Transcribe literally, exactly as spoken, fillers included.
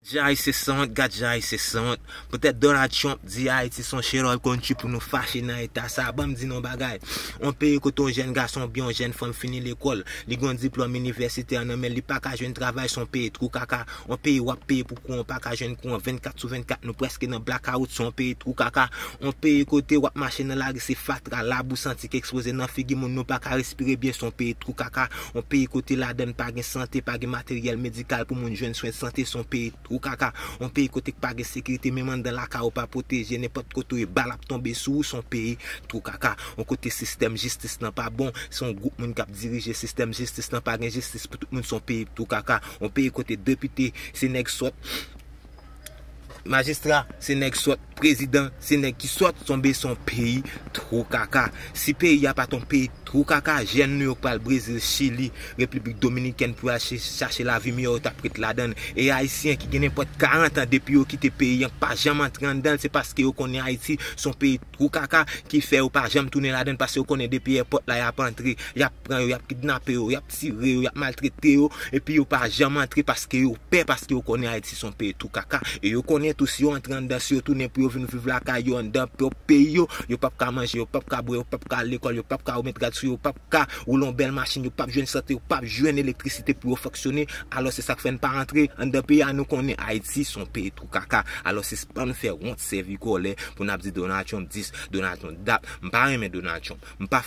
Jan Ayisyen sanwont, gad jan Ayisyen sanwont. Poutèt Donald Trump di Ayiti se yon shithole country pou nou fache nan eta sa. Ban m di nou yon bagay. Yon peyi kote yon jèn gason oubyen yon jèn fanm fini lekòl, li gen yon diplòm inivèsitè nan men l, li pa ka jwenn travay, se yon peyi twou kaka. Yon peyi w ap peye pou kouran, w pa ka jwenn kouran, vennkat sou vennkat, nou prèske nan blackout, se yon peyi twou kaka. Yon peyi kote w ap mache nan lari, se fatra, labou, santi k ekspoze nan figi moun, nou pa ka respire byen, se yon peyi twou kaka. Yon peyi kote ladann pa gen sante, pa gen materyèl medikal pou moun jwenn swen sante, se yon peyi twou kaka. Yon peyi kote k pa gen sekirite, menm anndan lakay ou pa pwoteje, nenpòt kote w ye, bal ap tonbe sou ou, se yon peyi twou kaka. Yon kote sistèm jistis lan pa bon, se yon gwoup moun k ap dirije sistèm jistis lan, pa gen jistis pou tout moun, se yon peyi twou kaka. Yon peyi kote depite se nèg sòt, majistra se nèg sòt, prezidan se nèg ki sòt, sonbe se yon peyi twou kaka. Si peyi a pa t yon peyi twou kaka, jèn nou yo k pral Brezil, Chili, Repiblik Dominikèn pou y al ch- chache lavi miyò, yo t ap ret ladann. E Ayisyen ki gen nenpòt karant an depi yo kite peyi an, k pa janm antre anndan l, se paske yo konnen Ayiti se yon peyi twou kaka ki fè yo pa janm tounen ladann, paske yo konnen depi èpòt la y ap antre, y ap pran yo, y ap kidnape yo, y ap tire yo, y ap maltrete yo, epi yo pa janm antre paske yo pè, paske yo konnen Ayiti se yon peyi twou kaka. E yo konnen tou, si yo antre anndan, si yo tounen pou yo vin viv lakay yo anndan pwòp peyi yo, yo p ap ka manje, yo p ap ka bwè, yo p ap ka al lekòl, yo p ap ka remèt rad sou yo, yo p ap ka woule yon bèl machin, yo p ap jwenn sante, yo p ap jwenn elektrisite pou yo fonksyone. Alò, se sa k fè n pa antre anndan peyi a, nou konnen Ayiti se yon peyi twou kaka. Alò, sispann fè wont, sèvi kòlè pou n ap di Donald Trump dis, Donald Trump dat. M pa renmen Donald Trump. M pa